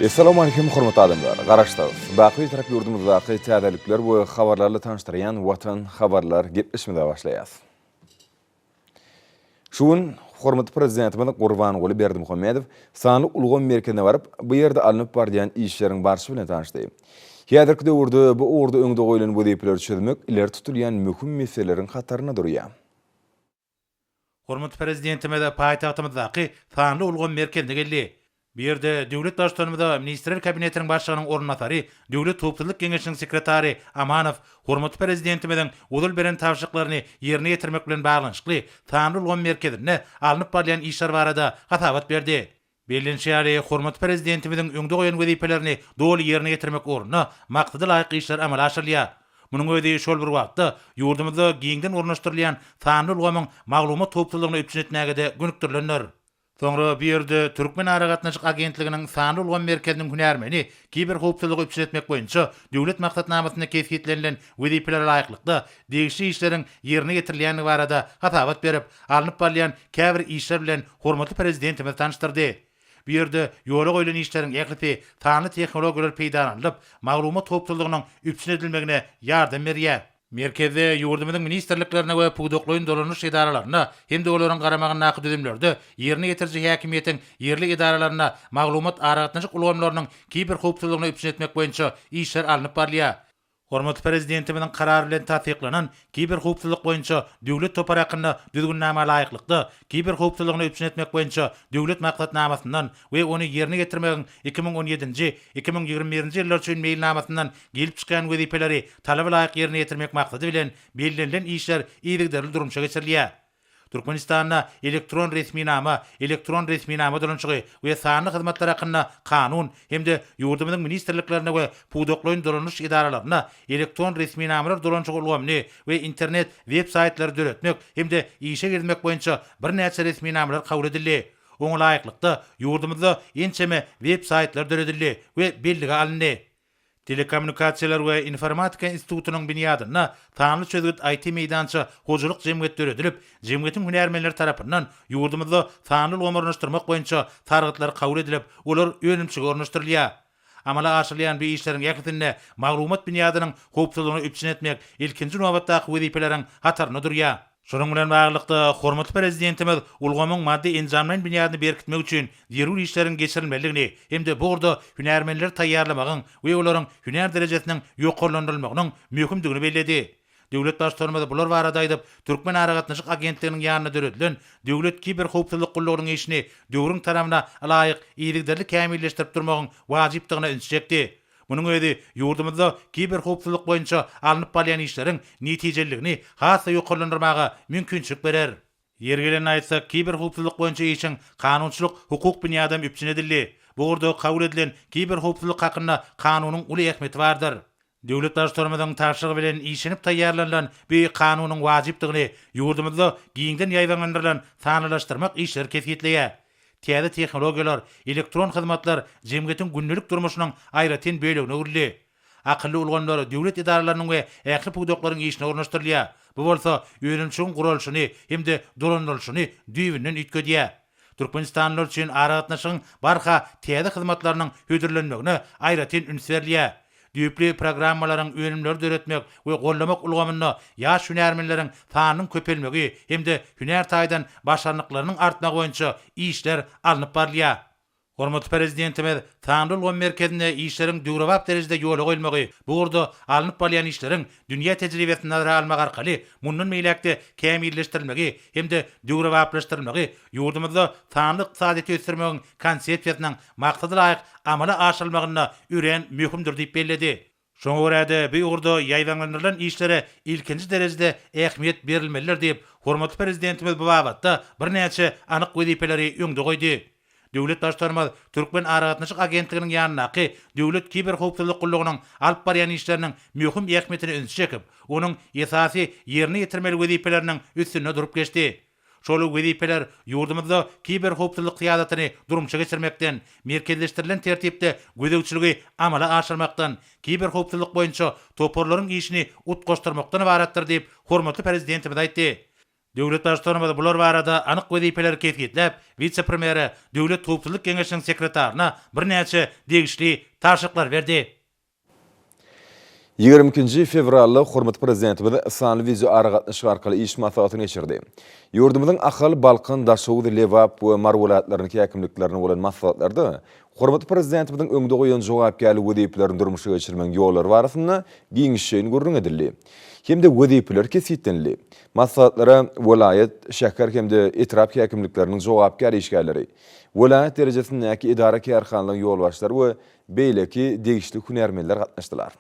Essalawmaleýkim hormatly adamlar! Garaşsyz, baky Bitarap ýurdumyzdaky täzelikler we habarlarla tanyşdyrýan Watan habarlar gepleşimize başlaýas. Şu gün hormatly Prezidentimiz Gurbanguly Berdimuhamedow sanly ulgam merkezine baryp, bu ýerde alnyp barylýan işleriň barşy bilen tanyşdy. Häzirki döwürde bu ugurda öňde goýlan wezipeleri çözmek ileri tutulýan möhüm meseleleriň hatarynda durýar. Hormatly Prezidentimiz paýtagtymyzdaky sanly ulgam merkezine geldi. Bu ýerde döwlet Baştutanymyza Ministrler Kabinetiniň Başlygynyň orunbasary, Döwlet howpsuzlyk geňeşiniň sekretary Amanow hormatly Prezidentimiziň ozal beren tabşyryklaryny ýerine ýetirmek bilen baglanyşykly sanly ulgam merkezinde alnyp barylýan işler barada hasabat berdi. Bellenişi ýaly, hormatly Prezidentimiziň öňde goýan wezipelerini doly ýerine ýetirmek ugrunda maksada laýyk işler amala aşyrylýar. Munuň özi şol bir wagtda ýurdumyzda giňden ornaşdyrylýan sanly ulgamyň maglumat howpsuzlygyny üpjün etmäge-de gönükdirilendir. Soňra bu ýerde Türkmenaragatnaşyk agentliginiň sanly ulgam merkeziniň hünärmeni kiberhowpsuzlygy üpjün etmek boýunça Döwlet maksatnamasynda kesgitlenilen wezipelere laýyklykda degişli işleriň ýerine ýetirilýändigi barada hasabat berip, alnyp barylýan käbir işler bilen hormatly Prezidentimizi tanyşdyrdy. Bu ýerde ýola goýlan işleriň ählisi sanly tehnologiýalar peýdalanylyp, maglumat howpsuzlygynyň üpjün edilmegine ýardam berýär. Merkezde ýurdumyzyň ministrliklerinde we pudaklaýyn dolanyş edaralarynda hem-de olaryň garamagyndaky düzümlerde ýerine ýetiriji häkimiýetiň ýerli edaralarynda maglumat-aragatnaşyk ulgamlarynyň kiberhowpsuzlygyny üpjün etmek boýunça işler alnyp barylýar. Hormatly Prezidentimiziň Karary bilen tassyklanan Kiberhowpsuzlyk boýunça döwlet topary hakynda Düzgünnama laýyklykda, kiberhowpsuzlygyny üpjün etmek boýunça Döwlet maksatnamasyndan we ony ýerine ýetirmegiň 2017-nji, 2021-nji ýyllar üçin meýilnamasyndan gelip çykýan wezipeleri talaba laýyk ýerine ýetirmek maksady bilen bellenilen işler yzygiderli durmuşa geçirilýär. Türkmenistanda elektron resminama, elektron resminama dolanyşygy we sanly hyzmatlar hakynda Kanun hem-de ýurdumyzyň ministrliklerinde we pudaklaýyn dolanyş edaralarynda elektron resminamalar dolanyşygy ulgamyny we internet web-saýtlary döretmek hem-de işe girizmek boýunça birnäçe resminamalar kabul edildi. Oňa laýyklykda, ýurdumyzda ençeme web-saýtlar döredildi we bellige alyndy. Telekommunikasiýalar we informatika institutynyň binýadynda Sanly çözgüt IT-meýdança hojalyk jemgyýeti döredilip, jemgyýetiň hünärmenleri tarapyndan ýurdumyzda sanly ulgamy ornaşdyrmak boýunça sargytlar kabul edilip, olar önümçilige ornaşdyrylýar. Amala aşyrylýan bu işleriň ählisinde maglumat binýadynyň howpsuzlygyny üpjün etmek ilkinji nobatdaky wezipeleriň hatarynda durýar. Şunuň bilen baglylykda, hormatly Prezidentimiz ulgamyň maddy-enjamlaýyn binýadyny berkitmek üçin zerur işleriň geçirilmelidigini hem-de bu ugurda hünärmenleri taýýarlamagyň we olaryň hünär derejesiniň ýokarlandyrylmagynyň möhümdigini belledi. Döwlet Baştutanymyz bular barada aýdyp, Türkmenaragatnaşyk agentliginiň ýanynda döredilen Döwlet kiberhowpsuzlyk gullugynyň işini döwrüň talabyna ylaýyk yzygiderli kämilleşdirip durmagyň wajypdygyna ünsi çekdi. Munuň özi ýurdumyzda kiberhowpsuzlyk boýunça alnyp barylýan işleriň netijeliligini has-da ýokarlandyrmaga mümkinçilik berer. Ýeri gelende aýtsak, kiberhowpsuzlyk boýunça işiň kanunçylyk-hukuk binýadam üpjün edildi. Bu ugurda kabul edilen Kiberhowpsuzlyk hakynda Kanunyň uly ähmiýeti bardyr. Döwlet Baştutanymyzyň tabşyrygy bilen işlenip taýýarlanylan bu Kanunyň wajypdygyny ýurdumyzda giňden ýaýbaňlandyrylan sanlylaşdyrmak işleri kesgitleýär. Täze tehnologiýalar, elektron hyzmatlar jemgyýetiň gündelik durmuşynyň aýratyn bölegine öwrüldi. Akylly ulgamlar döwlet edaralarynyň we ähli pudaklaryň işine ornaşdyrylýar. Bu bolsa önümçiligiň guralyşyny hem-de dolandyrylyşyny düýbünden üýtgedýär. Türkmenistanlylar üçin aragatnaşygyň barha täze hyzmatlarynyň hödürlenmegine aýratyn üns berilýär. Düýpli programmalaryň önümleri döretmek we goldamak ulgamynda ýaş hünärmenleriň sanynyň köpelmegi hem-de hünär taýdan başarnyklarynyň artmagy boýunça işler alnyp barylýar. Hormatly Prezidentimiz sanly ulgam merkezinde işleriň döwrebap derejede ýola goýulmagy, bu ugurda alnyp barylýan işleriň dünýä tejribesini nazara almak arkaly mundan beýläk-de kämilleşdirilmegi hem-de döwrebaplaşdyrylmagy ýurdumyzda sanly ykdysadyýeti ösdürmegiň Konsepsiýasynyň maksada laýyk amala aşyrylmagynda örän möhümdir diýip belledi. Şoňa görä-de, bu ugurda ýaýbaňlandyrylan işlere ilkinji derejede ähmiýet berilmelidir diýip, hormatly Prezidentimiz bu babatda birnäçe anyk wezipeleri öňde goýdy. Döwlet Baştutanymyz Türkmenaragatnaşyk agentliginiň ýanyndaky Döwlet kiberhowpsuzlyk gullugynyň alyp barýan işleriniň möhüm ähmiýetine ünsi çekip, onuň esasy ýerine ýetirmeli wezipeleriniň üstünde durup geçdi. Şol wezipeler ýurdumyzda kiberhowpsuzlyk syýasatyny durmuşa geçirmekden, merkezleşdirilen tertipde gözegçiligi amala aşyrmakdan, kiberhowpsuzlyk boýunça toparlaryň işini utgaşdyrmakdan ybaratdyr diýip, hormatly Prezidentimiz aýtdy. Döwlet Baştutanymyz bular barada anyk wezipeleri kesgitläp, wise-premýere, Döwlet howpsuzlyk geňeşiniň sekretaryna birnäçe degişli tabşyryklary berdi. 22-nji fewralda hormatly Prezidentimiz sanly wideoaragatnaşyk arkaly iş maslahatyny geçirdi. Ýurdumyzyň Ahal, Balkan, Daşoguz, Lebap we Mary welaýatlarynyň häkimliklerinde bolan maslahatlarda hormatly Prezidentimiziň öňde goýan jogapkärli wezipelerini durmuşa geçirmegiň ýollary barasynda giňişleýin gürrüň edildi hem-de wezipeler kesgitlenildi. Maslahatlara welaýat, şäher hem-de etrap häkimlikleriniň jogapkär işgärleri, welaýat derejesindäki edara-kärhanalaryň ýolbaşçylary we beýleki degişli hünärmenler gatnaşdylar.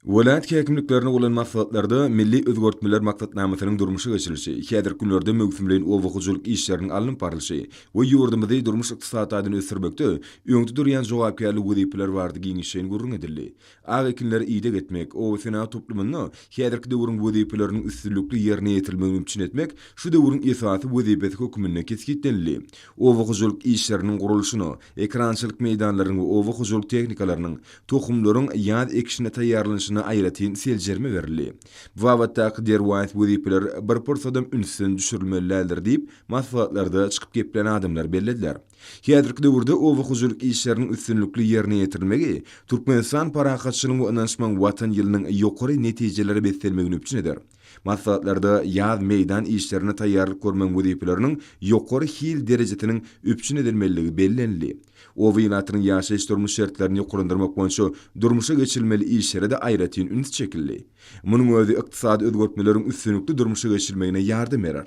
Welaýat häkimliklerine bolan maslahatlarda Milli özgertmeler maksatnamasynyň durmuşa geçirilişi, häzirki günlerde möwsümleýin oba hojalyk işleriniň alnyp barlyşy we ýurdumyzy durmuş-ykdysady taýdan ösdürmekde öňde durýan jogapkärli wezipeler barada giňişleýin gürrüň edildi. Ak ekinlere ideg etmek, oba-senagat toplumynda häzirki döwrüň wezipeleriniň üstünlikli ýerine ýetirilmegini üpjün etmek şu döwrüň esasy wezipesi hökmünde kesgitlenildi. Oba hojalyk işleriniň guralyşyna, ekerançylyk meýdanlarynyň we oba hojalyk tehnikalarynyň, tohumlaryň ýaz ekişine taýýarlanyşyna aýratyn seljerme berildi. Bu babatdaky derwaýys wezipeler bir pursadam ünsden düşürilmeli däldir diýip, maslahatlarda çykyp geplän adamlar bellediler. Häzirki döwürde oba hojalyk işleriniň üstünlikli ýerine ýetirilmegi Türkmenistan parahatçylygyň we ynanyşmagyň Watan ýylynyň ýokary netijelere beslenmegini üpjün eder. Maslahatlarda ýaz meýdan işlerine taýýarlyk görmegiň wezipeleriniň ýokary hil derejesiniň üpjün edilmelidigi bellenildi. Oba ilatynyň ýaşaýyş-durmuş şertlerini ýokarlandyrmak boýunça durmuşa geçirilmeli işlere-de aýratyn üns çekildi. Munuň özi ykdysady özgertmeleriň üstünlikli durmuşa geçirilmegine ýardam berer.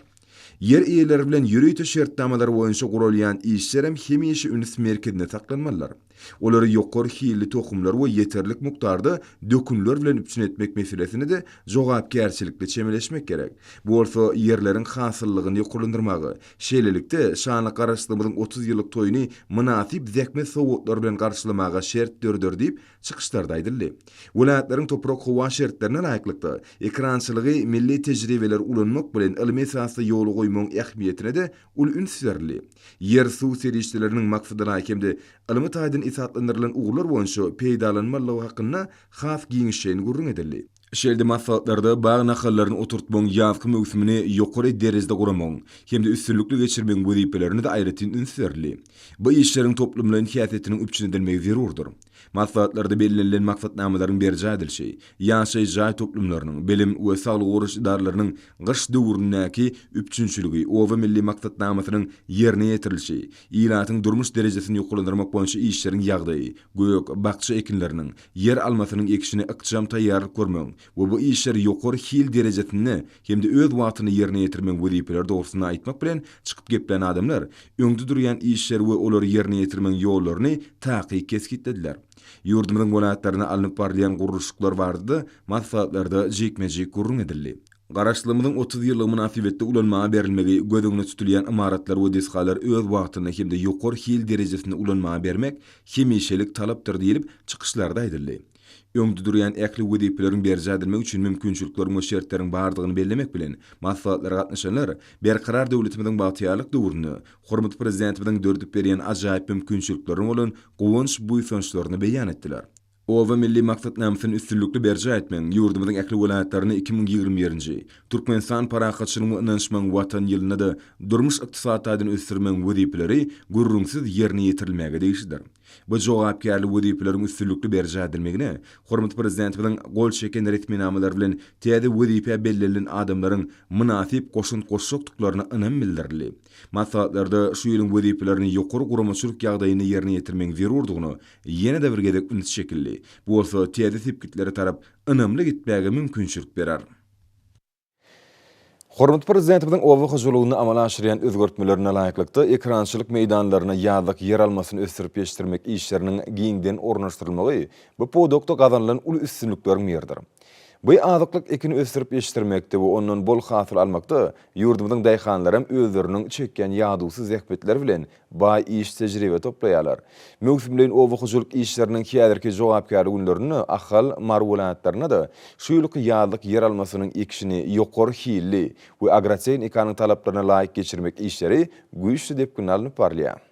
Ýer eýeleri bilen ýörite şertnamalar boýunça guralýan işlerem hemişe üns merkezinde saklanmalydyr. Olary ýokary hilli tohumlar we ýeterlik mukdarda dökünler bilen üpjün etmek meselesine-de jogapkärçilikli çemeleşmek gerek. Bu bolsa ýerleriň hasyllylygyny ýokarlandyrmaga, şeýlelikde, şanly Garaşsyzlygymyzyň 30 ýyllyk toýuny mynasyp zähmet sowgatlary bilen garşylamaga şert döreder diýip, çykyşlarda aýdyldy. Welaýatlaryň toprak-howa şertlerine laýyklykda, ekerançylygy milli tejribeleri ulanmak bilen ylmy esasda ýola goýmagyň ähmiýetine-de uly üns berildi. Ýer-suw serişdeleriniň maksadalaýyk hem-de ylmy taýdan esaslandyrylan ugurlar boýunça peýdalanmalydygy hakynda has giňişleýin gürrüň edildi. Şeýle-de maslahatlarda bag nahallaryny oturtmagyň ýazky möwsümini ýokary derejede guramagyň hem-de üstünlikli geçirmegiň wezipelerine-de aýratyn üns berildi. Bu işleriň toplumlaýyn häsiýetiniň üpjün edilmegi zerurdyr. Maslahatlarda bellenilen maksatnamalaryň berjaý edilişi, ýaşaýyş jaý toplumlarynyň, bilim we saglygy goraýyş edaralarynyň gyş döwründäki üpjünçiligi, Oba milli maksatnamasynyň ýerine ýetirilişi, ilatyň durmuş derejesini ýokarlandyrmak boýunça işleriň ýagdaýy, gök, bakja ekinleriniň, ýer almasynyň ekişine ykjam taýýarlyk görmegiň we bu işleri ýokary hil derejesinde hem-de öz wagtynda ýerine ýetirmegiň wezipeleri dogrusynda aýtmak bilen çykyp geplän adamlar öňde durýan işleri we olary ýerine ýetirmegiň ýollaryny takyk kesgitlediler. Ýurdumyzyň welaýatlarynda alnyp barylýan gurluşyklar barada-da maslahatlarda jikme-jik gürrüň edildi. Garaşsyzlygymyzyň 30 ýyllygy mynasybetli ulanmaga berilmegi göz öňünde tutulýan ymaratlar we desgalar öz wagtynda hem-de ýokary hil derejesinde ulanmaga bermek hemişelik talapdyr diýlip, çykyşlarda aýdyldy. Öňde durýan ähli wezipeleriň berjaý edilmegi üçin mümkinçilikleriň we şertleriň bardygyny bellemek bilen, maslahatlara gatnaşanlar Berkarar döwletimiziň bagtyýarlyk döwründe hormatly Prezidentimiziň döredip berýän ajaýyp mümkinçiliklerine bolan guwanç-buýsançlaryny beýan etdiler. Oba milli maksatnamasyny üstünlikli berjaý etmegiň, ýurdumyzyň ähli welaýatlarynda 2021-nji, Türkmenistan parahatçylygyň we ynanyşmagyň Watany ýylynda-da durmuş-ykdysady taýdan ösdürmegiň wezipeleri gürrüňsiz ýerine ýetirilmäge degişlidir. Bu jogapkärli wezipeleriň üstünlikli berjaý edilmegine hormatly Prezidentimiziň gol çeken resminamalary bilen täze wezipä bellenilen adamlaryň mynasyp goşant goşjakdyklaryna ynam bildirildi. Maslahatlarda şu ýylyň wezipelerini ýokary guramaçylyk ýagdaýynda ýerine ýetirmegiň zerurdygyna ýene-de bir gezek üns çekildi. Bu bolsa täze sepgitlere tarap ynamly gitmäge mümkinçilik berer. Hormatly Prezidentimiziň oba hojalygynda amala aşyrýan özgertmelerine laýyklykda, ekerançylyk meýdanlaryna ýazlyk ýeralmasyny ösdürip ýetişdirmek işleriniň giňden ornaşdyrylmagy bu pudakda gazanylan uly üstünlikleriň biridir. Bu azyklyk ekini ösdürip ýetişdirmekde we ondan bol hasyl almakda ýurdumyzyň daýhanlaram özleriniň çekýän ýadawsyz zähmetleri bilen baý iş tejribe toplaýarlar. Möwsümleýin oba hojalyk işleriniň häzirki jogapkärli günlerinde Ahal, Mary welaýatlarynda-da şu ýylky ýazlyk ýeralmasynyň ekişini ýokary hilli we agrotehnikanyň talaplaryna laýyk geçirmek işleri güýçli depginde alnyp barylýar.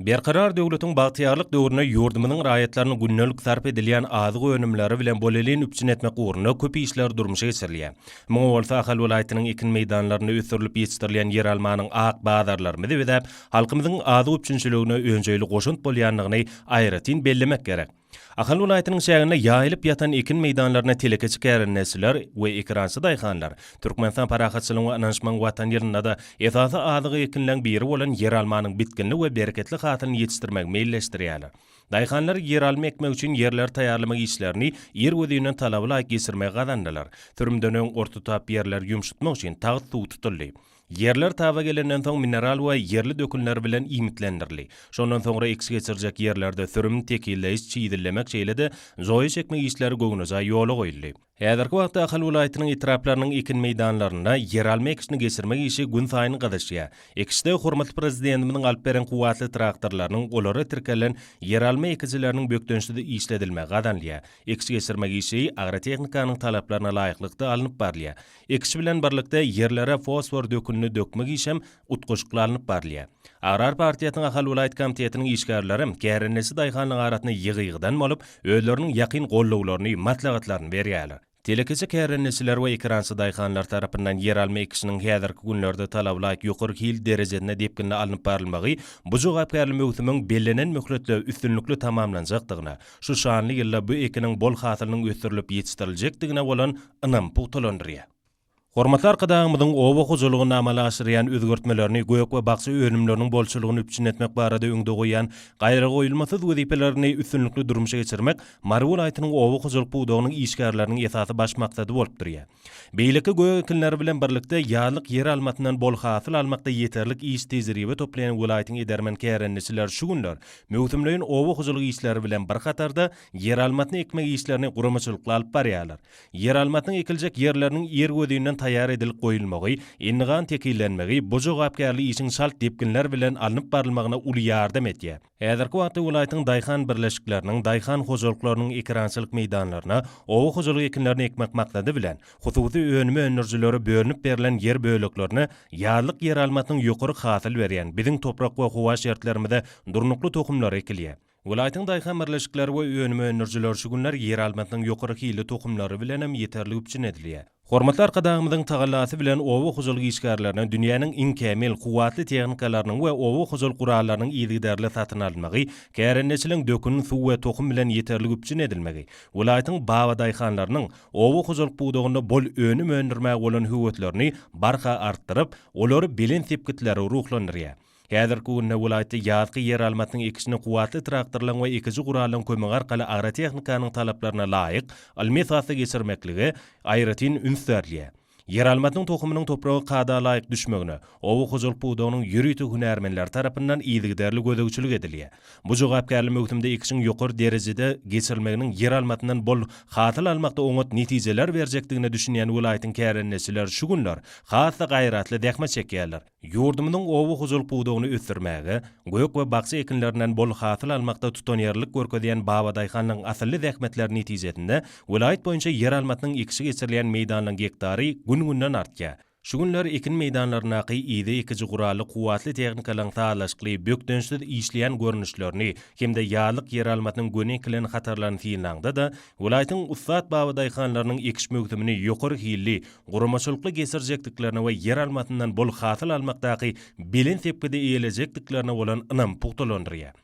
Berkarar döwletiň bagtyýarlyk döwründe ýurdumyzyň raýatlaryny gündelik sarp edilýän azyk önümleri bilen bolelin üpjün etmek ugrunda köp işler durmuşa geçirilýär. Muňa bolsa Ahal welaýatynyň ekin meýdanlarynda ösdürilip ýetişdirilýän ýeralmanyň ak bazarlarymyzy bezäp, halkymyzyň azyk üpjünçiligine önjeýli goşant bolýandygyny aýratyn bellemek gerek. Ahal welaýatynyň çäginde ýaýylyp ýatan ekin meýdanlaryna telekeçi kärendeçiler we ekerançy daýhanlar Türkmenistan parahatçylygyň we ynanyşmagyň Watany ýylynda-da esasy azyk ekinleň biri bolan ýeralmanyň bitginli we bereketli hasylyny ýetişdirmegi meýilleşdirýärler. Daýhanlar ýeralma ekmek üçin ýerleri taýýarlamak işlerini irgözinden talaba laýyk geçirmegi gazandylar. Sürümden öň ortatap ýerleri ýumşutmak üçin tagt suw tutuldy. Ýerler taba gelenden soň mineral we ýerli dökünler bilen iýmitlendirildi. Şondan soňra ekiş geçiriljek ýerlerde sürüm, tekizleýiş, çizillemek şeýle-de zoýa çekmek işleri göwnejaý ýola goýuldy. Häzirki wagtda Ahal welaýatynyň etraplarynyň ekin meýdanlarynda ýeralma ekişini geçirmek işi günsaýyn gyzyşýar. Ekişde hormatly Prezidentimiziň alyp beren kuwwatly traktorlarynyň olara tirkelen ýeralma ekijileriniň bökdençsiz işledilmegi gazanylýar. Ekiş geçirmek işi agrotehnikanyň talaplaryna laýyklykda alnyp barylýar. Ekiş bilen birlikde ýerlere fosfor dökünini dökmek işem utgaşykly alnyp barylýar. Agrar partiýasynyň Ahal welaýat komitetiniň işgärlerem kärendeçi daýhanlaryň arasynda ýygy-ýygydan bolup, özleriniň ýakyn gollawlaryny, maslahatlaryny berýärler. Telekeçi kärendeçiler we ekerançy daýhanlar tarapyndan ýeralma ekişiniň häzirki günlerde talabalaýyk ýokary hil derejesinde depginli alnyp barylmagy bu jogapkärli möwsümiň bellenen möhletde üstünlikli tamamlanjakdygyna, şu şanly ýylda bu ekiniň bol hasylynyň ösdürilip ýetişdiriljekdigine bolan ynam pugtalandyrýar. Hormatly Arkadagymyzyň oba hojalygynda amala aşyrýan özgertmelerini, gök we bakja önümleriniň bolçulygyny üpjün etmek barada öňde goýýan gaýragoýulmasyz wezipelerini üstünlikli durmuşa geçirmek Mary welaýatynyň oba hojalyk pudagynyň işgärleriniň esasy baş maksady bolup durýar. Beýleki gök ekinleri bilen birlikde ýazlyk ýeralmasyndan bol hasyl almakda ýeterlik iş tejribe toplaýan welaýatyň edermen kärendeçileri şu günler möwsümleýin oba hojalyk işleri bilen bir hatarda ýeralmasyny ekmek işlerini guramaçylykly alyp barýarlar. Ýeralmasynyň ekiljek ýerleriniň irgözinden taýýar edilip goýulmagy, endigan tekizlenmegi bu jogapkärli işiň çalt depginler bilen alnyp barylmagyna uly ýardam edýär. Häzirki wagtda welaýatyň daýhan birleşikleriniň, daýhan hojalyklarynyň ekerançylyk meýdanlaryna oba hojalyk ekinlerini ekmek maksady bilen, hususy önüm öndürijilere bölünip berlen ýer böleklerine ýazlyk ýeralmasynyň ýokary hasyl berýän, biziň toprak we howa şertlerimize durnukly tohumlary ekilýär. Welaýatyň daýhan birleşikleri we önüm öndürijileri şu günler ýeralmasynyň ýokary hilli tohumlary bilenem ýeterlik üpjün edilýär. Hormatly Arkadagymyzyň tagallasy bilen oba hojalyk işgärlerine dünýäniň iň kämil, kuwwatly tehnikalarynyň we oba hojalyk gurallarynyň yzygiderli satyn alynmagy, kärendeçiligiň dökün, suw we tohum bilen ýeterlik üpjün edilmegi, welaýatyň babadaýhanlarynyň oba hojalyk pudagynda bol önüm öndürmäge bolan höweslerini barha artdyryp, olary belent sepgitlere ruhlandyrýar. Häzirki günde welaýatda ýazky ýeralmasynyň ekişini kuwwatly traktorlaryň we ekiji gurallaryň kömegi arkaly agrotehnikanyň talaplaryna laýyk, ylmy esasda geçirmeklige aýratyn üns berilýär. Ýeralmasynyň tohumynyň topraga kada laýyk düşmegine oba hojalyk pudagynyň ýörite hünärmenleri tarapyndan yzygiderli gözegçilik edilýär. Bu jogapkärli möwsümde ekişiň ýokary derejede geçirilmeginiň ýeralmasyndan bol hasyl almakda oňat netijeler berjekdigine düşünýän welaýatyň kärendeçileri şu günler has-da gaýratly zähmet çekýärler. Ýurdumyzyň oba hojalyk pudagyny ösdürmäge, gök we bakja ekinlerinden bol hasyl almakda tutanýerlilik görkezýän babadaýhanlaryň asylly zähmetleri netijesinde welaýat boýunça ýeralmasynyň ekişi geçirilýän meýdanlaryň gektary gün-günden artýar. Şu günler ekin meýdanlaryndaky yzy ekiji gurally kuwwatly tehnikalaryň sazlaşykly, bökdençsiz işleýän görnüşlerini hem-de ýazlyk ýeralmasynyň göni ekilen hatarlaryny synlaňda-da, welaýatyň ussat babadaýhanlarynyň ekiş möwsümini ýokary hilli, guramaçylykly geçirjekdiklerine we ýeralmasyndan bol hasyl almakdaky belent sepgidi eýelejekdiklerine bolan ynamy pugtalandyrýar.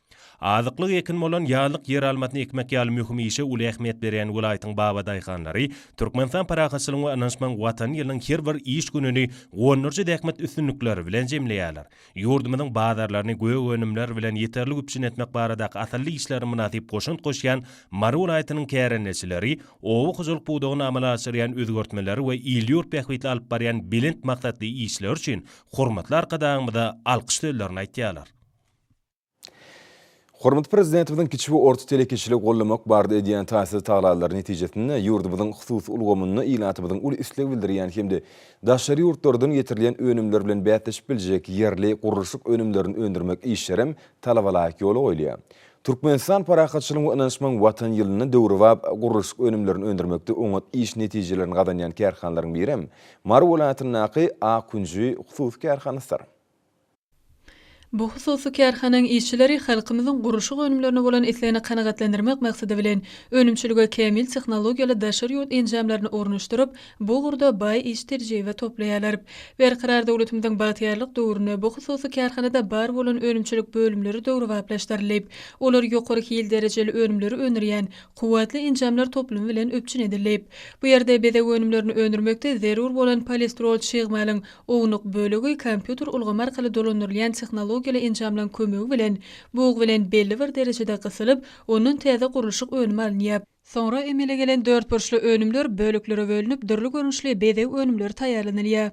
Azyklyk ekin bolan ýazlyk ýeralmasyny ekmek ýaly möhüm işe uly ähmiýet berýän welaýatyň babadaýhanlary Türkmenistan parahatçylygyň we ynanyşmagyň Watany ýylynyň her bir iş gününi guwandyryjy zähmet üstünlikleri bilen jemleýärler. Ýurdumyzyň bazarlaryny gök önümler bilen ýeterlik üpjün etmek baradaky asylly işlere mynasyp goşant goşýan Mary welaýatynyň kärendeçileri oba hojalyk pudagynda amala aşyrýan özgertmeleri we il-ýurt bähbitli alyp barýan belent maksatly işleri üçin hormatly Arkadagymyza alkyş sözlerini aýtýarlar. Hormatly Prezidentimiziň kiçi we orta telekeçiligi goldamak barada edýän taýsyz tagallalary netijesinde ýurdumyzyň hususy ulgamynda ilatymyzyň uly isleg bildirýän hem-de daşary ýurtlardan getirilýän önümler bilen bäsleşip biljek ýerli gurluşyk önümlerini öndürmek işlerem talabalaýyk ýola goýulýar. Türkmenistan parahatçylygyň we ynanyşmagyň Watany ýylynda döwrebap gurluşyk önümlerini öndürmekde oňat iş netijelerini gazanýan kärhanalaryň birem Mary welaýatyndaky Ak hünji hususy kärhanasydyr. Bu hususy kärhananyň işçileri halkymyzyň gurluşyk önümlerine bolan islegini kanagatlandyrmak maksady bilen, önümçilige kämil tehnologiýaly daşary ýurt enjamlaryny ornaşdyryp, bu ugurda baý iş tejribe toplaýarlar. Berkarar döwletimiziň bagtyýarlyk döwründe bu hususy kärhanada bar bolan önümçilik bölümleri döwrebaplaşdyrylyp, olar ýokary hil derejeli önümleri öndürýän kuwwatly enjamlar toplumy bilen üpjün edildi. Bu ýerde bezeg önümlerini öndürmekde zerur bolan polistrol çig malyň Ownuk bölegi kompýuter ulgamy arkaly dolandyrylýan tehnologiýaly enjamlaryň kömegi bilen bug bilen belli bir derejede gysylyp, ondan täze gurluşyk önümi alynýar. Soňra emele gelen dörtburçly önümler böleklere bölünip, dürli görnüşli bezeg önümleri taýýarlanylýar.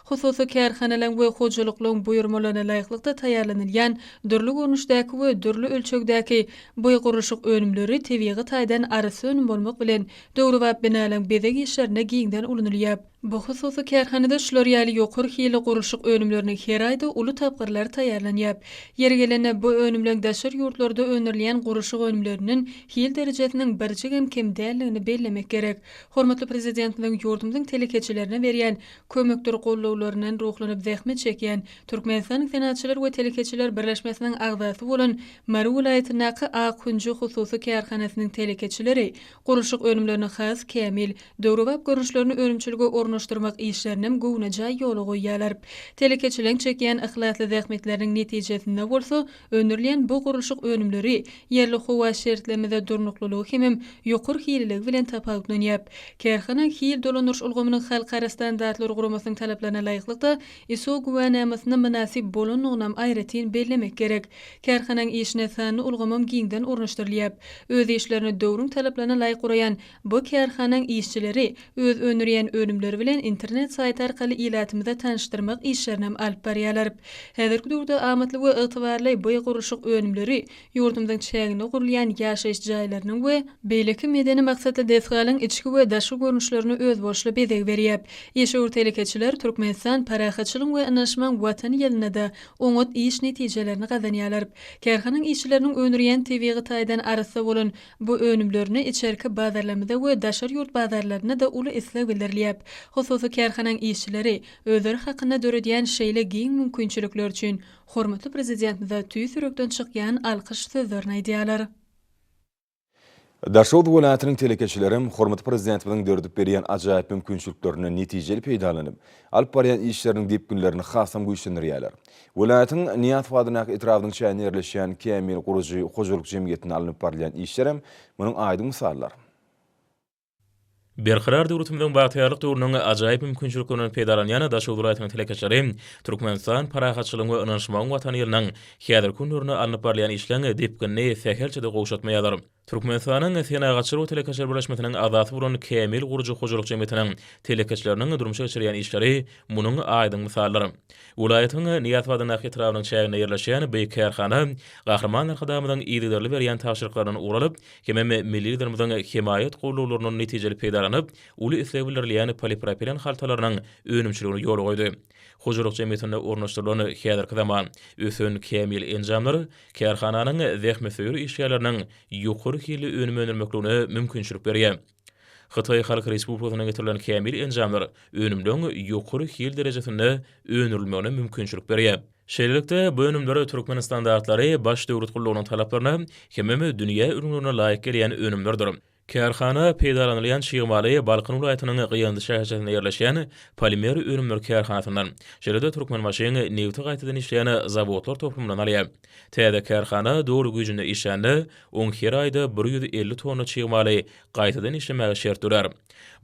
Hususy kärhanalaryň we hojalyklaryň buýurmalaryna laýyklykda taýýarlanylýan dürli görnüşdäki we dürli ölçegdäki bu gurluşyk önümleri tebigy taýdan arassa önüm bolmak bilen, döwrebap binalaryň bezeg işlerinde giňden ulanylýar. Bu hususy kärhanada şular ýaly ýokary hilli gurluşyk önümleriniň her aýda uly tapgyrlary taýýarlanýar. Ýeri gelende, bu önümleň daşary ýurtlarda öndürilýän gurluşyk önümlerinden hil derejesiniň birjigem kem däldigini bellemek gerek. Hormatly Prezidentimiziň ýurdumyzyň telekeçilerine berýän kömekdir gollawlaryndan ruhlanyp zähmet çekýän Türkmenistanyň Senagatçylar we telekeçiler birleşmesiniň agzasy bolan Mary welaýatyndaky Ak hünji hususy kärhanasynyň telekeçileri gurluşyk önümlerini has kämil, döwrebap görnüşlerini önümçilige ornaşdyrmak işlerinem göwnejaý ýola goýýarlar. Telekeçileriň çekýän yhlasly zähmetleriniň netijesinde bolsa, öndürilýän bu gurluşyk önümleri ýerli howa şertlerimize durnuklylygy hemem ýokary hililigi bilen tapawutlanýar. Kärhana hil dolandyryş ulgamynyň halkara standartlary guramasynyň talaplaryna laýyklykda ISO güwänamasyna mynasyp bolandygynam aýratyn bellemek gerek. Kärhananyň işine sanly ulgamam giňden ornaşdyrylýar. Öz işlerini döwrüň talaplaryna laýyk guraýan bu kärhananyň işçileri öz öndürýän önümleri bilen internet saýty arkaly ilatymyza tanyşdyrmak işlerinem alyp barýarlar. Häzirki döwürde amatly we ygtybarly bu gurluşyk önümleri ýurdumyzyň çäginde gurulýan ýaşaýyş jaýlarynyň we beýleki medeni maksatly desgalaryň içki we daşky görnüşlerine özboluşly bezeg berýär. Işewür telekeçiler Türkmenistan, parahatçylygyň we ynanyşmagyň Watany ýylynda-da oňat iş netijelerini gazanýarlar. Kärhananyň işçileriniň öndürýän tebigy taýdan arassa bolan bu önümlerine içerki bazarlarymyzda we daşary ýurt bazarlarynda-da uly isleg bildirilýär. Hususy kärhananyň işçileri özleri hakynda döredýän şeýle giň mümkinçilikler üçin hormatly Prezidentimize tüýs ýürekden çykýan alkyş sözlerini aýdýarlar. Daşoguz welaýatynyň telekeçilerem hormatly Prezidentimiziň döredip berýän ajaýyp mümkinçiliklerinden netijeli peýdalanyp, alyp barýan işleriniň depginlerini hasam güýçlendirýärler. Welaýatyň Nyýazow adyndaky etrabynyň çäginde ýerleşýän Kämil gurujy hojalyk jemgyýetinde alnyp barylýan işlerem munuň aýdyň mysalydyr. Berkarar döwletimiziň bagtyýarlyk döwrüniň ajaýyp mümkinçiliklerinden peýdalanýan Daşoguz welaýatynyň telekeçileri Türkmenistan, parahatçylygyň we ynanyşmagyň Watany ýylynyň häzirki günlerinde alnyp barylýan işleň depginini sähelçe-de gowşatmaýarlar. Türkmenistanyň Senagatçylar we telekeçiler birleşmesiniň agzasy bolan Kämil gurujy hojalyk jemgyýetiniň telekeçileriniň durmuşa geçirýän işleri munuň aýdyň mysalydyr. Welaýatyň Nyýazow adyndaky etrabynyň çäginde ýerleşýän bu kärhana Gahryman Arkadagymyzyň yzygiderli berýän tabşyryklaryndan ugur alyp, hemem milli Liderimiziň hemaýat gollawlaryndan netijeli peýdalanyp, uly isleg bildirilýän polipropilen haltalarynyň önümçiligini ýola goýdy. Hojalyk jemgyýetinde ornaşdyrylan häzirki zaman, ösen kämil enjamlar kärhananyň zähmetsöýer işgärleriniň ýokary hilli önüm öndürmekligine mümkinçilik berýär. Hytaý Halk Respublikasyndan getirilen kämil enjamlar önümleň ýokary hil derejesinde öndürilmegine mümkinçilik berýär. Şeýlelikde, bu önümler Türkmen standartlary Baş döwlet gullugynyň talaplaryna hemem dünýä ülňülerine laýyk gelýän önümlerdir. Kärhana peýdalanylýan çig maly Balkan welaýatynyň Gyýanly şäherçesinde ýerleşýän Polimer önümleri kärhanasyndan, şeýle-de Türkmenbaşyň nebti gaýtadan işleýän zawodlar toplumyndan alýar. Täze kärhana doly güýjünde işlände, oň her aýda 150 tonna çig maly gaýtadan işlemäge şert dörär.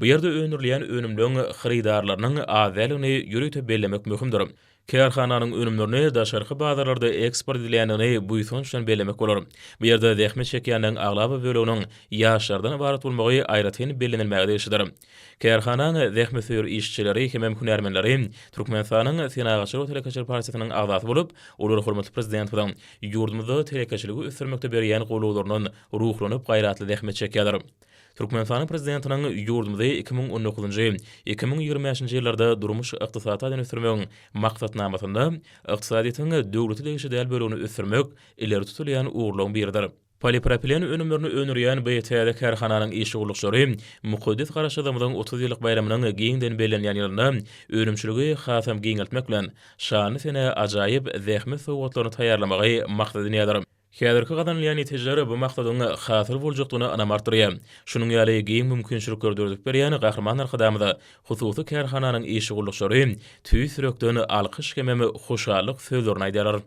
Bu ýerde öndürilýän önümleň hyrydarlarynyň az däldigini ýörite bellemek möhümdir. Kärhananyň önümlerini daşarky bazarlarda eksport edilýändigini buýsanç bilen bellemek bolar. Bu ýerde zähmet çekýänleriň aglaba böleginiň ýaşlardan ybarat bolmagy aýratyn bellenilmäge degişlidir. Kärhanaň zähmetsöýer işçileri hemem hünärmenleri Türkmenistanyň Senagatçylar we telekeçiler partiýasynyň agzasy bolup, olar hormatly Prezidentimiziň ýurdumyzda telekeçiligi ösdürmekde berýän goldawlaryndan ruhlanyp gaýratly zähmet çekýärler. Türkmenistanyň Prezidentiniň ýurdumyzy 2019-njy, 2025-nji ýyllarda durmuş-ykdysady taýdan ösdürmegiň Maksatnamasynda ykdysadyýetiň döwlete degişli däl bölegini ösdürmek ileri tutulýan ugurlaryň biridir. Polipropilen önümlerini öndürýän bu täze kärhananyň işçi gullukçylary mukaddes Garaşsyzlygymyzyň 30 ýyllyk baýramynyň giňden bellenýän ýylynda önümçiligi hasam giňeltmek bilen, şanly senä ajaýyp zähmet sowgatlaryny taýýarlamagy maksat edinýärler. Häzirki gazanylýan netijeler bu maksadyň hasyl boljakdygyna ynam artdyrýar. Şunuň ýaly giň mümkinçilikleri döredip berýän Gahryman Arkadagymyza hususy kärhananyň işçi gullukçylary tüýs ýürekden alkyş hemem hoşallyk sözlerini aýdýarlar.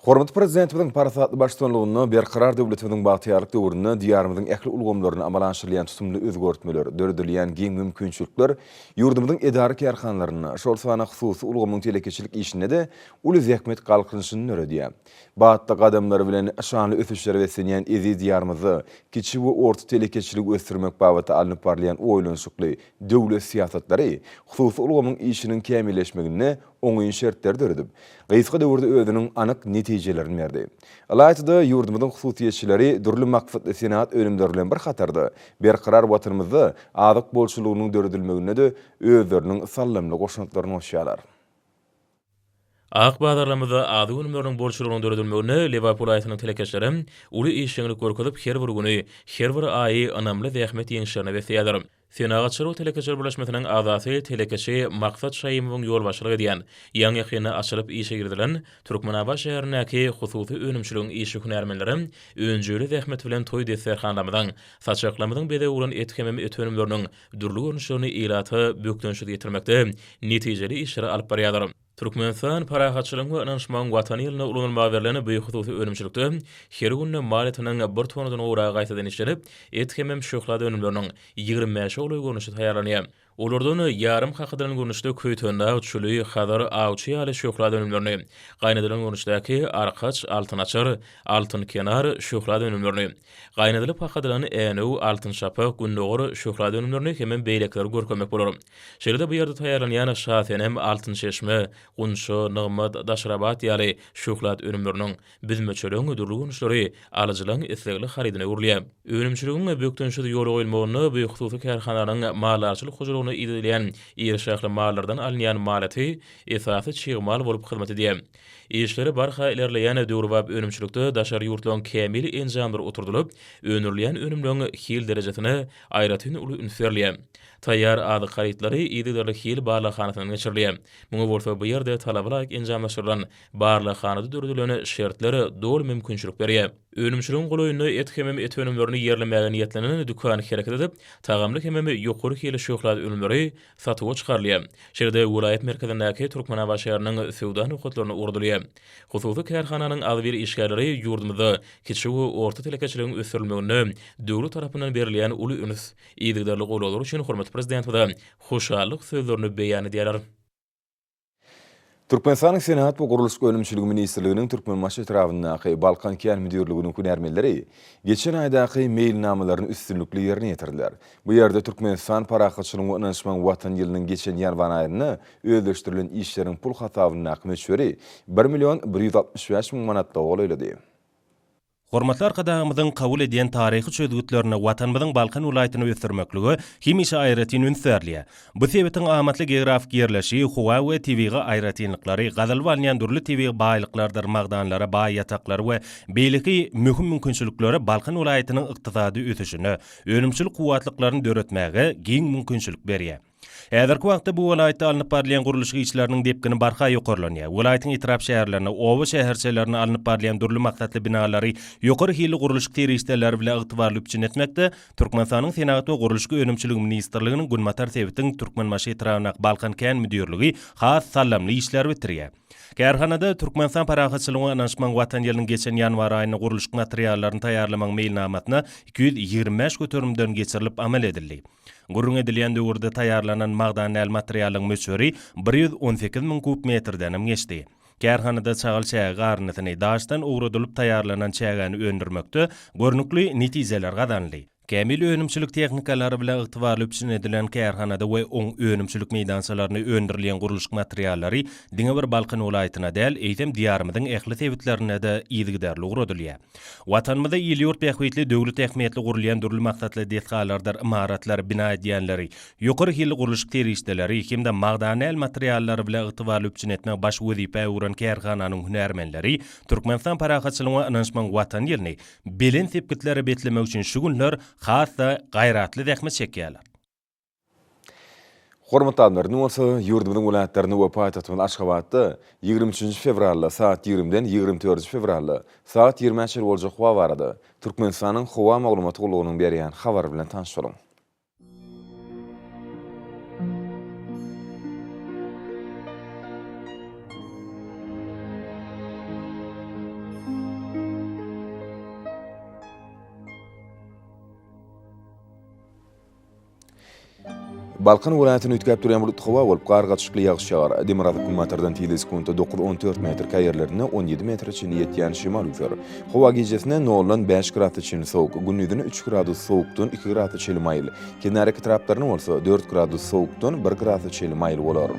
Hormatly Prezidentimiziň parasatly baştutanlygynda Berkarar döwletimiziň bagtyýarlyk döwründe Diýarymyzyň ähli ulgamlarynda amala aşyrylýan tutumly özgertmeler, döredilýän giň mümkinçilikler ýurdumyzyň edara-kärhanalarynda, şol sanda hususy ulgamyň telekeçilik işinde-de uly zähmet galkynyşyny döredýär. Batly gadamlar bilen şanly ösüşlere beslenýän eziz Diýarymyzda kiçi we orta telekeçiligi ösdürmek babatda alnyp barylýan oýlanyşykly döwlet syýasatlary hususy ulgamyň işiniň kämilleşmeginde oňyn şertleri döredip, gysga döwürde özüniň anyk netijelerini berdi. Ylaýta-da, ýurdumyzyň hususyýetçileri dürli maksatly senagat önümleri bilen bir hatarda, berkarar Watanymyzda azyk bolçulygynyň döredilmeginde-de özleriniň saldamly goşantlaryny goşýarlar. Ak bazarlarymyzda azyk önümleriniň bolçulygynyň döredilmeginde Lebap welaýatynyň telekeçileri uly işjeňlik görkezip, her bir güni, her bir aýy ynamly zähmet ýeňişlerine besleýärler. Senagatçylar we telekeçiler birleşmesiniň agzasy telekeçi Maksat Şaýymowyň ýolbaşçylyk edýän, ýaňy-ýakynda açylyp işe girizilen Türkmenabat şäherindäki hususy önümçiligiň işçi-hünärmenleri önjeýli zähmeti bilen toý desterhanlarymyzyň, saçaklarymyzyň bezegi bolan et hemem et önümleriniň dürli görnüşlerini ilata bökdençsiz ýetirmekde netijeli işleri alyp barýarlar. Türkmenistan parahatçylygyň we ynanyşmagyň Watany ýylynda ulanylmaga berlen bu hususy önümçilikde her günde mal etiniň bir tonnadan gowragy gaýtadan işlenip, et hemem şöhlat önümleriniň 25-e golaý görnüşi taýýarlanýar. Olardan ýarym kakadylan görnüşde Köýtendag, Çüli, Hazar, Awçy ýaly şöhlat önümlerini, gaýnadylan görnüşdäki Arkaç, Altyn açar, Altyn kenar şöhlat önümlerini, gaýnadylyp kakadylan Änew, Altyn şapak, Gündogar şöhlat önümlerini hemem beýlekileri görkezmek bolar. Şeýle-de bu ýerde taýýarlanýan Şasenem, Altyn çeşme, Gunça, Nygmat, Daşrabat ýaly şöhlat önümleriniň, büzmeçeligiň dürli görnüşleri alyjylaryň islegli harydyna öwrülýär. Önümçiligiň bökdençsiz ýola goýulmagynda bu hususy kärhananyň maldarçylyk hojalygynda idedilýän iri şahly mallardan alynýan mal eti esasy çig mal bolup hyzmat edýär. Işleri barha ilerleýän döwrebap önümçilikde daşary ýurtlaryň kämil enjamlary oturdylyp, öndürilýän önümleriň hil derejesine aýratyn uly üns berilýär. Taýýar azyk harytlary yzygiderli hil barlaghanasyndan geçirilýär. Muňa bolsa bu ýerde talaba laýyk enjamlaşdyrylan barlaghanada döredilen şertler doly mümkinçilik berýär. Önümçiligiň golaýynda et hemem et önümlerini ýerlemäge niýetlenen dükan hereket edip, tagamly hemem ýokary hilli şöhlat önümleri satuwa çykarylýar. Şeýle-de welaýat merkezindäki Türkmenabat şäheriniň söwda nokatlaryna ugradylýar. Hususy kärhananyň agzybir işgärleri ýurdumyzda kiçi we orta telekeçiligiň ösdürilmeginde döwlet tarapyndan berilýän uly üns, yzygiderli goldawlar üçin hormatly Prezidentimize hoşallyk sözlerini beýan edýärler. Türkmenistanyň Senagat we gurluşyk önümçiligi ministrliginiň Türkmenbaşy etrabyndaky Balkan kän müdirliginiň hünärmenleri geçen aýdaky meýilnamalaryny üstünlikli ýerine ýetirdiler. Bu ýerde Türkmenistan parahatçylygyň we ynanyşmagyň Watany ýylynyň geçen ýanwar aýynda özleşdirilen işleriň pul hasabyndaky möçberi bir million 165 müň manatlyga golaýlady. Hormatly Arkadagymyzyň kabul edýän taryhy çözgütlerinde Watanymyzyň Balkan welaýatyny ösdürmeklige hemişe aýratyn üns berilýär. Bu sebitiň amatly geografik ýerleşi, howa we tebigy aýratynlyklary, gazylyp alynýan dürli tebigy baýlyklardyr magdanlara baý ýataklary we beýleki möhüm mümkinçilikleri Balkan welaýatynyň ykdysady ösüşine, önümçilik kuwwatlyklaryny döretmäge giň mümkinçilik berýär. Häzirki wagtda bu welaýatda alnyp barylýan gurluşyk işleriniň depgini barha ýokarlanýar. Welaýatyň etrap-şäherlerinde, oba-şäherçelerinde alnyp barylýan dürli maksatly binalary ýokary hilli gurluşyk serişdeleri bilen ygtybarly üpjün etmekde Türkmenistanyň Senagat we gurluşyk önümçiligi ministrliginiň günbatar sebitiň Türkmenbaşy etrabyndaky Balkan kän müdirligi has saldamly işleri bitirýär. Kärhanada Türkmenistan Parahatçylygyň we ynanyşmagyň Watan ýylynyň geçen ýanwar aýynda gurluşyk materiallaryny taýýarlamagyň meýilnamasyna 225 göterimden geçirilip amal edildi. Gürrüň edilýän döwürde taýýarlanan magdan däl materialyň möçberi 118 müň kub metrdenem geçdi. Kärhanada çagyl çäge garyndysyny, daşdan owradylyp taýýarlanan çägäni öndürmekde görnükli netijeler gazanyldy. Kämil önümçilik tehnikalary bilen ygtybarly üpjün edilen kärhanada we oň önümçilik meýdançalarynda öndürilýän gurluşyk materiallary diňe bir Balkan welaýatyna däl, eýsem Diýarymyzyň ähli sebitlerine-de yzygiderli ugradylýar. Watanymyzda il-ýurt bähbitli, döwlet ähmiýetli gurulýan dürli maksatly desgalardyr ymaratlary bina edýänleri, ýokary hilli gurluşyk serişdeleri hem-de magdan däl materiallary bilen ygtybarly üpjün etmegi baş wezipä öwren kärhananyň hünärmenleri Türkmenistan parahatçylygyň we ynanyşmagyň Watany ýylyny belent sepgitlere beslemek üçin şu günler has-da gaýratly zähmet çekýärler. Hormatly adamlar, indi bolsa ýurdumyzyň welaýatlarynda we paýtagtymyz Aşgabatda 23-nji fewralda sagat 20-den 24-nji fewralda sagat 20-ä çenli boljak howa barada Türkmenistanyň Howa maglumat gullugynyň berýän habary bilen tanyş boluň. Balkan welaýatynda üýtgäp durýan bulutly howa bolup, gar gatyşykly ýagyş ýagar. Demirgazyk-günbatardan tizligi sekuntda dokuz-on dört metr, käýerlerinde on ýedi metre çenli ýetýän şemal üwser. Howa gijesine noldan bäş grasa çenli sowuk, gündizine üç gradus sowukdan iki grasa çenli maýyl, kenarýaka etraplarynda bolsa dört gradus sowukdan bir grasa çenli maýyl bolar.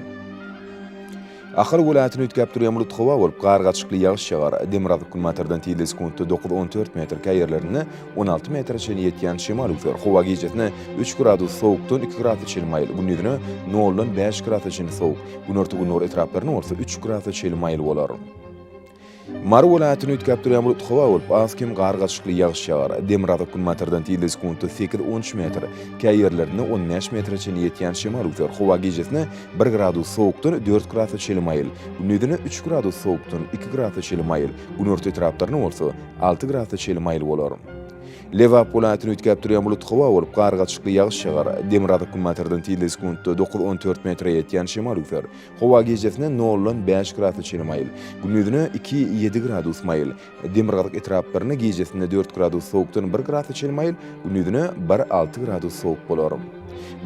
Ahal welaýatynda üýtgäp durýan bulutly howa bolup, gar gatyşykly ýagyş ýagar. Demirgazyk-günbatardan tizligi sekuntda dokuz-on dört metr, käýerlerinde on alty metre çenli ýetýän şemal üwser. Howa gijesine üç gradus sowukdan iki grasa çenli maýyl, gündizine noldan bäş grasa çenli sowuk, günorta-gündogar etraplarynda bolsa üç grasa çenli maýyl bolar. Mary welaýatynda üýtgäp durýan bulutly howa bolup, az-kem gar gatyşykly ýagyş ýagar. Demirgazyk-günbatardan tizligi sekuntda sekiz-on üç metr, käýerlerinde on bäş metre çenli ýetýän şemal üwser. Howa gijesine bir gradus sowukdan dört grasa çenli maýyl, gündizine üç gradus sowukdan iki grasa çenli maýyl, günorta etraplarynda bolsa alty grasa çenli maýyl bolar. Lebap welaýatynda üýtgäp durýan bulutly howa bolup, gar gatyşykly ýagyş ýagar. Demirgazyk-günbatardan tizligi sekuntda dokuz-on dört metre ýetýän şemal üwser. Howa gijesine noldan bäş grasa çenli maýyl, gündizine iki, ýedi gradus maýyl. Demirgazyk etraplarynda gijesine dört gradus sowukdan bir grasa çenli maýyl, gündizine bir, alty gradus sowuk bolar.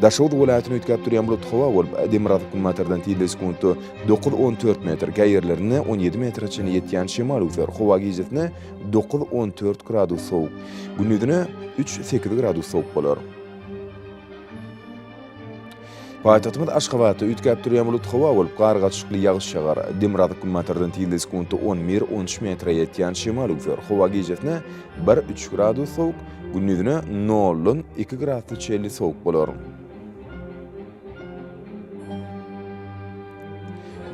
Daşoguz welaýatynda üýtgäp durýan bulutly howa bolup, demirgazyk-günbatardan tizligi sekuntda dokuz, on dört metr, käýerlerinde on ýedi metre çenli ýetýän şemal üwser. Howa gijesine dokuz, on dört gradus sowuk, gündizine üç, sekiz gradus sowuk bolar. Paýtagtymyz Aşgabatda üýtgäp durýan bulutly howa bolup, gar gatyşykly ýagyş ýagar. Demirgazyk-günbatardan tizligi sekuntda on bir, on üç metre ýetýän şemal üwser. Howa gijesine bir, üç gradus sowuk, gündizine noldan iki grasa çenli sowuk bolar.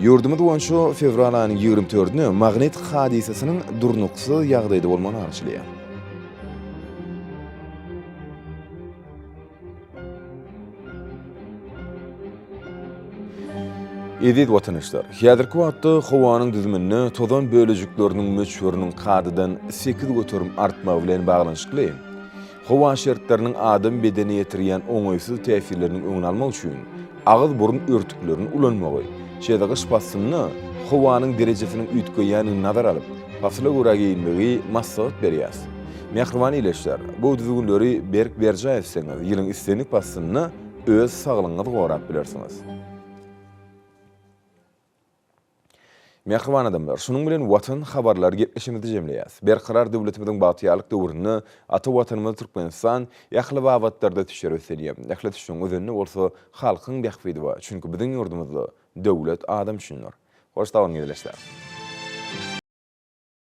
Ýurdumyz boýunça fewral aýynyň ýigrimi dördüne magnit hadysasynyň durnuksyz ýagdaýda bolmagyna garaşylýar. Eziz watandaşlar, häzirki wagtda howanyň düzüminde tozan bölejikleriniň möçberiniň kadadan 8% artmagy bilen baglanyşykly, howa şertleriniň adam bedenine ýetirýän oňaýsyz täsirleriniň öňüni almak üçin agyz-burun örtüklerini ulanmagy, şeýle-de gyş paslynda howanyň derejesiniň üýtgeýändigini nazara alyp, pasyla görä geýinmegi maslahat berýäris. Mähriban ildeşler, bu düzgünleri berk berjaý etseňiz, ýylyň islendik paslynda öz saglygyňyzy gorap bilersiňiz. Mähriban adamlar, şunuň bilen Watan habarlary gepleşigimizi jemleýäris. Berkarar döwletimiziň bagtyýarlyk döwründe ata Watanymyz Türkmenistan ähli babatlarda ösüşlere beslenýär. Ähli ösüşiň özeninde bolsa halkyň bähbidi bar. Çünki biziň ýurdumyzda döwlet adam üçindir. Hoş sag boluň ildeşler!